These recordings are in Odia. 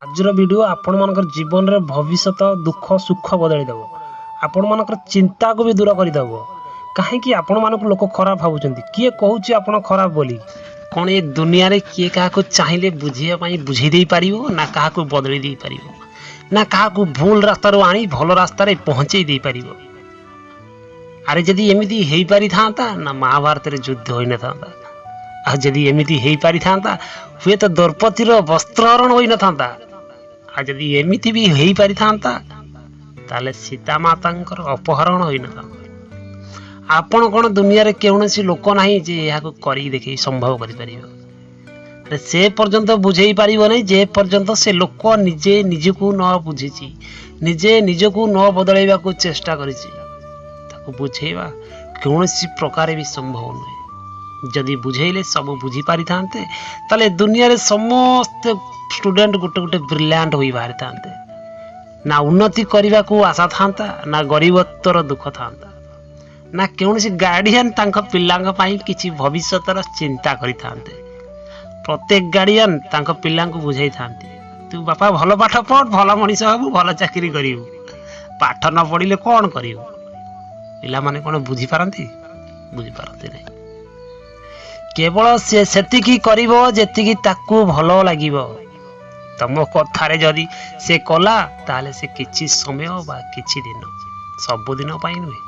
ଆଜିର ଭିଡ଼ିଓ ଆପଣମାନଙ୍କର ଜୀବନରେ ଭବିଷ୍ୟତ ଦୁଃଖ ସୁଖ ବଦଳାଇ ଦେବ, ଆପଣମାନଙ୍କର ଚିନ୍ତାକୁ ବି ଦୂର କରିଦେବ। କାହିଁକି ଆପଣମାନଙ୍କୁ ଲୋକ ଖରାପ ଭାବୁଛନ୍ତି? କିଏ କହୁଛି ଆପଣ ଖରାପ ବୋଲି? କ'ଣ ଏ ଦୁନିଆରେ କିଏ କାହାକୁ ଚାହିଁଲେ ବୁଝିବା ପାଇଁ ବୁଝେଇ ଦେଇପାରିବ, ନା କାହାକୁ ବଦଳେଇ ଦେଇପାରିବ, ନା କାହାକୁ ଭୁଲ ରାସ୍ତାରୁ ଆଣି ଭଲ ରାସ୍ତାରେ ପହଞ୍ଚେଇ ଦେଇପାରିବ? ଆରେ, ଯଦି ଏମିତି ହେଇପାରିଥାନ୍ତା ନା, ମହାଭାରତରେ ଯୁଦ୍ଧ ହୋଇନଥାନ୍ତା। ଆଉ ଯଦି ଏମିତି ହେଇପାରିଥାନ୍ତା, ହୁଏତ ଦ୍ରୌପଦୀର ବସ୍ତ୍ରହରଣ ହୋଇନଥାନ୍ତା। ଆଉ ଯଦି ଏମିତି ବି ହେଇପାରିଥାନ୍ତା, ତାହେଲେ ସୀତା ମାତାଙ୍କର ଅପହରଣ ହୋଇନଥାନ୍ତା। ଆପଣ କ'ଣ ଦୁନିଆରେ କୌଣସି ଲୋକ ନାହିଁ ଯେ ଏହାକୁ କରିକି ଦେଖେଇ ସମ୍ଭବ କରିପାରିବ? ଆରେ, ସେ ପର୍ଯ୍ୟନ୍ତ ବୁଝେଇ ପାରିବ ନାହିଁ ଯେ ପର୍ଯ୍ୟନ୍ତ ସେ ଲୋକ ନିଜେ ନିଜକୁ ନ ବୁଝିଛି, ନିଜେ ନିଜକୁ ନ ବଦଳାଇବାକୁ ଚେଷ୍ଟା କରିଛି। ତାକୁ ବୁଝେଇବା କୌଣସି ପ୍ରକାରେ ବି ସମ୍ଭବ ନୁହେଁ। ଯଦି ବୁଝେଇଲେ ସବୁ ବୁଝିପାରିଥାନ୍ତେ, ତାହେଲେ ଦୁନିଆରେ ସମସ୍ତେ ଷ୍ଟୁଡେଣ୍ଟ ଗୋଟେ ଗୋଟେ ବ୍ରିଲିଆଣ୍ଟ ହୋଇ ବାହାରିଥାନ୍ତେ। ନା ଉନ୍ନତି କରିବାକୁ ଆଶା ଥାନ୍ତା, ନା ଗରିବତ୍ୱର ଦୁଃଖ ଥାନ୍ତା, ନା କୌଣସି ଗାର୍ଡ଼ିଆନ୍ ତାଙ୍କ ପିଲାଙ୍କ ପାଇଁ କିଛି ଭବିଷ୍ୟତର ଚିନ୍ତା କରିଥାନ୍ତେ। ପ୍ରତ୍ୟେକ ଗାର୍ଡ଼ିଆନ୍ ତାଙ୍କ ପିଲାଙ୍କୁ ବୁଝାଇଥାନ୍ତି, ତୁ ବାପା ଭଲ ପାଠ ପଢ଼, ଭଲ ମଣିଷ ହବୁ, ଭଲ ଚାକିରି କରିବୁ। ପାଠ ନ ପଢ଼ିଲେ କ'ଣ କରିବୁ? ପିଲାମାନେ କ'ଣ ବୁଝିପାରନ୍ତି? ବୁଝିପାରନ୍ତି ନାହିଁ। କେବଳ ସେ ସେତିକି କରିବ ଯେତିକି ତାକୁ ଭଲ ଲାଗିବ। ତମ କଥାରେ ଯଦି ସେ କଲା, ତାହେଲେ ସେ କିଛି ସମୟ ବା କିଛି ଦିନ, ସବୁଦିନ ପାଇଁ ନୁହେଁ।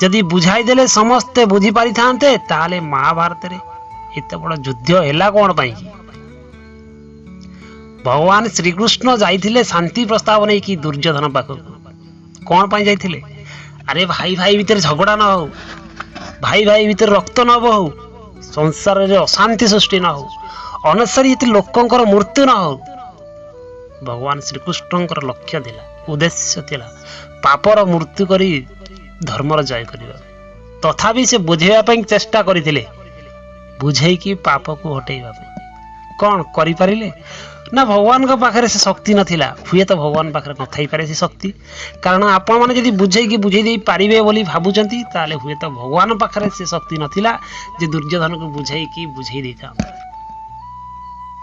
ଯଦି ବୁଝାଇଦେଲେ ସମସ୍ତେ ବୁଝିପାରିଥାନ୍ତେ, ତାହେଲେ ମହାଭାରତରେ ଏତେ ବଡ଼ ଯୁଦ୍ଧ ହେଲା କ'ଣ ପାଇଁକି? ଭଗବାନ ଶ୍ରୀକୃଷ୍ଣ ଯାଇଥିଲେ ଶାନ୍ତି ପ୍ରସ୍ତାବ ନେଇକି ଦୁର୍ଯ୍ୟୋଧନ ପାଖକୁ। କ'ଣ ପାଇଁ ଯାଇଥିଲେ? ଆରେ, ଭାଇ ଭାଇ ଭିତରେ ଝଗଡ଼ା ନ ହଉ, ଭାଇ ଭାଇ ଭିତରେ ରକ୍ତ ନ ବହୁ, ସଂସାରରେ ଅଶାନ୍ତି ସୃଷ୍ଟି ନ ହଉ, ଅନସାରୀ ଏତେ ଲୋକଙ୍କର ମୃତ୍ୟୁ ନ ହଉ। ଭଗବାନ ଶ୍ରୀକୃଷ୍ଣଙ୍କର ଲକ୍ଷ୍ୟ ଥିଲା, ଉଦ୍ଦେଶ୍ୟ ଥିଲା ପାପର ମୃତ୍ୟୁ କରି ଧର୍ମର ଜୟ କରିବା। ତଥାପି ସେ ବୁଝେଇବା ପାଇଁ ଚେଷ୍ଟା କରିଥିଲେ, ବୁଝେଇକି ପାପକୁ ହଟେଇବା ପାଇଁ। କ'ଣ କରିପାରିଲେ? ନା, ଭଗବାନଙ୍କ ପାଖରେ ସେ ଶକ୍ତି ନଥିଲା। ହୁଏତ ଭଗବାନ ପାଖରେ ନଥାଇପାରେ ସେ ଶକ୍ତି। କାରଣ ଆପଣମାନେ ଯଦି ବୁଝେଇକି ବୁଝେଇ ଦେଇ ପାରିବେ ବୋଲି ଭାବୁଛନ୍ତି, ତାହେଲେ ହୁଏତ ଭଗବାନ ପାଖରେ ସେ ଶକ୍ତି ନଥିଲା ଯେ ଦୁର୍ଯ୍ୟୋଧନକୁ ବୁଝେଇକି ବୁଝେଇ ଦେଇଥାନ୍ତା।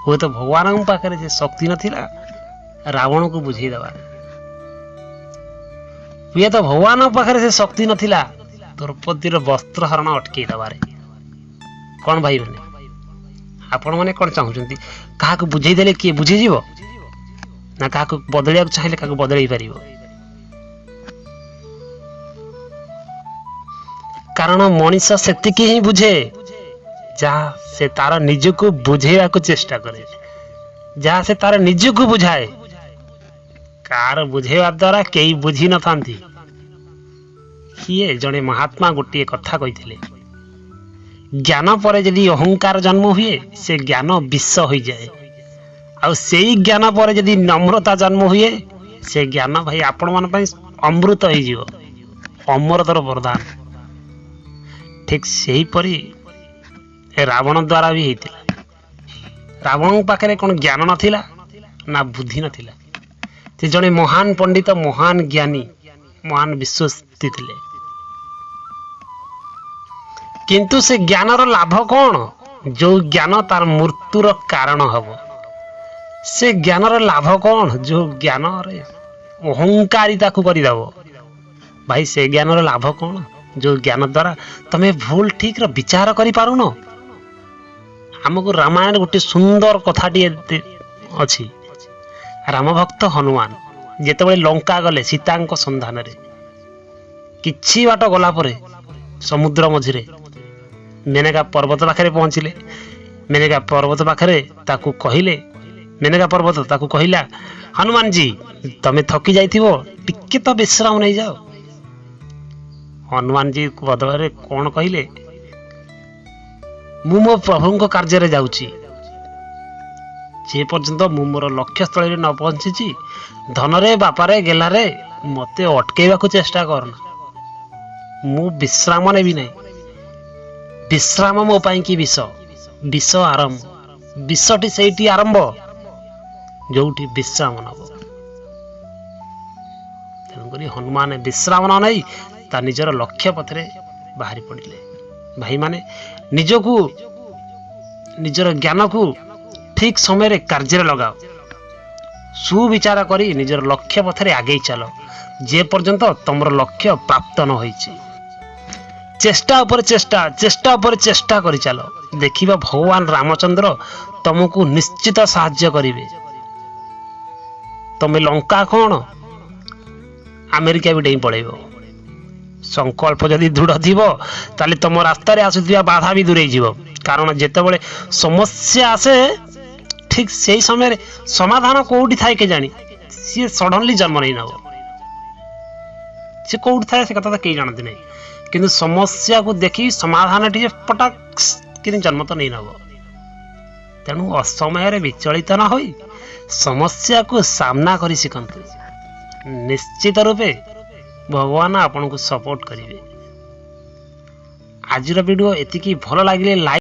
ହୁଏତ ଭଗବାନଙ୍କ ପାଖରେ ସେ ଶକ୍ତି ନଥିଲା ରାବଣକୁ ବୁଝେଇ ଦେବା। ହୁଏତ ଭଗବାନଙ୍କ ପାଖରେ ସେ ଶକ୍ତି ନଥିଲା ଦ୍ରୌପଦୀର ବସ୍ତ୍ରହରଣ ଅଟକେଇ ଦେବାରେ। କ'ଣ ଭାଇମାନେ, ଆପଣମାନେ କ'ଣ ଚାହୁଁଛନ୍ତି? କାହାକୁ ବୁଝେଇ ଦେଲେ କିଏ ବୁଝିଯିବ, ନା କାହାକୁ ବଦଳିବାକୁ ଚାହିଁଲେ କାହାକୁ ବଦଳେଇ ପାରିବ? କାରଣ ମଣିଷ ସେତିକି ହିଁ ବୁଝେ ଯାହା ସେ ତାର ନିଜକୁ ବୁଝେଇବାକୁ ଚେଷ୍ଟା କରେ, ଯାହା ସେ ତାର ନିଜକୁ ବୁଝାଏ। କାହାର ବୁଝେଇବା ଦ୍ୱାରା କେହି ବୁଝି ନଥାନ୍ତି। କିଏ ଜଣେ ମହାତ୍ମା ଗୋଟିଏ କଥା କହିଥିଲେ, ଜ୍ଞାନ ପରେ ଯଦି ଅହଙ୍କାର ଜନ୍ମ ହୁଏ, ସେ ଜ୍ଞାନ ବିଷ ହୋଇଯାଏ। ଆଉ ସେଇ ଜ୍ଞାନ ପରେ ଯଦି ନମ୍ରତା ଜନ୍ମ ହୁଏ, ସେ ଜ୍ଞାନ ଭାଇ ଆପଣମାନଙ୍କ ପାଇଁ ଅମୃତ ହେଇଯିବ, ଅମରତର ବରଦାନ। ଠିକ୍ ସେହିପରି ରାବଣ ଦ୍ୱାରା ବି ହେଇଥିଲା। ରାବଣଙ୍କ ପାଖରେ କ'ଣ ଜ୍ଞାନ ନଥିଲା, ନା ବୁଦ୍ଧି ନଥିଲା? ସେ ଜଣେ ମହାନ ପଣ୍ଡିତ, ମହାନ ଜ୍ଞାନୀ, ମହାନ ବିଶ୍ୱସ୍ତି ଥିଲେ। କିନ୍ତୁ ସେ ଜ୍ଞାନର ଲାଭ କ'ଣ, ଯୋଉ ଜ୍ଞାନ ତାର ମୃତ୍ୟୁର କାରଣ ହବ? ସେ ଜ୍ଞାନର ଲାଭ କ'ଣ, ଯୋଉ ଜ୍ଞାନରେ ଅହଙ୍କାରୀ ତାକୁ କରିଦେବ? ଭାଇ, ସେ ଜ୍ଞାନର ଲାଭ କ'ଣ, ଯୋଉ ଜ୍ଞାନ ଦ୍ୱାରା ତମେ ଭୁଲ ଠିକର ବିଚାର କରିପାରୁନ? ଆମକୁ ରାମାୟଣ ଗୋଟେ ସୁନ୍ଦର କଥାଟିଏ ଅଛି। ରାମ ଭକ୍ତ ହନୁମାନ ଯେତେବେଳେ ଲଙ୍କା ଗଲେ ସୀତାଙ୍କ ସନ୍ଧାନରେ, କିଛି ବାଟ ଗଲା ପରେ ସମୁଦ୍ର ମଝିରେ ମେନକା ପର୍ବତ ପାଖରେ ପହଞ୍ଚିଲେ। ମେନକା ପର୍ବତ ପାଖରେ ତାକୁ କହିଲେ, ମେନକା ପର୍ବତ ତାକୁ କହିଲା, ହନୁମାନଜୀ, ତମେ ଥକି ଯାଇଥିବ, ଟିକେ ତ ବିଶ୍ରାମ ନେଇଯାଅ। ହନୁମାନଜୀ ବଦଳରେ କ'ଣ କହିଲେ? ମୁଁ ମୋ ପ୍ରଭୁଙ୍କ କାର୍ଯ୍ୟରେ ଯାଉଛି। ଯେ ପର୍ଯ୍ୟନ୍ତ ମୁଁ ମୋର ଲକ୍ଷ୍ୟସ୍ଥଳୀରେ ନ ପହଞ୍ଚିଛି, ଧନରେ ବାପାରେ ଗେଲାରେ ମୋତେ ଅଟକେଇବାକୁ ଚେଷ୍ଟା କରନା। ମୁଁ ବିଶ୍ରାମ ନେବି ନାହିଁ। ବିଶ୍ରାମ ମୋ ପାଇଁ କି ବିଷ। ବିଷ ଆରମ୍ଭ, ବିଷଟି ସେଇଠି ଆରମ୍ଭ ଯୋଉଠି ବିଶ୍ରାମ ନବ। ତେଣୁକରି ହନୁମାନ ବିଶ୍ରାମ ନ ନେଇ ତା ନିଜର ଲକ୍ଷ୍ୟ ପଥରେ ବାହାରି ପଡ଼ିଲେ। ଭାଇମାନେ, ନିଜକୁ, ନିଜର ଜ୍ଞାନକୁ ଠିକ ସମୟରେ କାର୍ଯ୍ୟରେ ଲଗାଅ। ସୁବିଚାର କରି ନିଜର ଲକ୍ଷ୍ୟ ପଥରେ ଆଗେଇ ଚାଲ, ଯେ ପର୍ଯ୍ୟନ୍ତ ତମର ଲକ୍ଷ୍ୟ ପ୍ରାପ୍ତ ନ ହୋଇଛି। ଚେଷ୍ଟା ଉପରେ ଚେଷ୍ଟା, ଚେଷ୍ଟା ଉପରେ ଚେଷ୍ଟା କରିଚାଲ। ଦେଖିବ, ଭଗବାନ ରାମଚନ୍ଦ୍ର ତମକୁ ନିଶ୍ଚିତ ସାହାଯ୍ୟ କରିବେ। ତମେ ଲଙ୍କା କ'ଣ, ଆମେରିକା ବି ଡେଇଁ ପଳେଇବ। ସଂକଳ୍ପ ଯଦି ଦୃଢ଼ ଥିବ, ତାହେଲେ ତମ ରାସ୍ତାରେ ଆସୁଥିବା ବାଧା ବି ଦୂରେଇ ଯିବ। କାରଣ ଯେତେବେଳେ ସମସ୍ୟା ଆସେ, ଠିକ୍ ସେଇ ସମୟରେ ସମାଧାନ କୋଉଠି ଥାଏ କେଜାଣି, ସିଏ ସଡନଲି ଜନ୍ମ ନେଇ ନେବ। ସେ କୋଉଠି ଥାଏ, ସେ କଥା ତ କେହି ଜାଣନ୍ତି ନାହିଁ। କିନ୍ତୁ ସମସ୍ୟାକୁ ଦେଖି ସମାଧାନ ଟିକେ ପଟାକ୍ କିନି ଜନ୍ମ ତ ନେଇ ନେବ। ତେଣୁ ଅସମୟରେ ବିଚଳିତ ନ ହୋଇ ସମସ୍ୟାକୁ ସାମ୍ନା କରି ଶିଖନ୍ତୁ। ନିଶ୍ଚିତ ରୂପେ ଭଗବାନ ଆପଣଙ୍କୁ ସପୋର୍ଟ କରିବେ। ଆଜିର ଭିଡ଼ିଓ ଏତିକି। ଭଲ ଲାଗିଲେ ଲାଇକ୍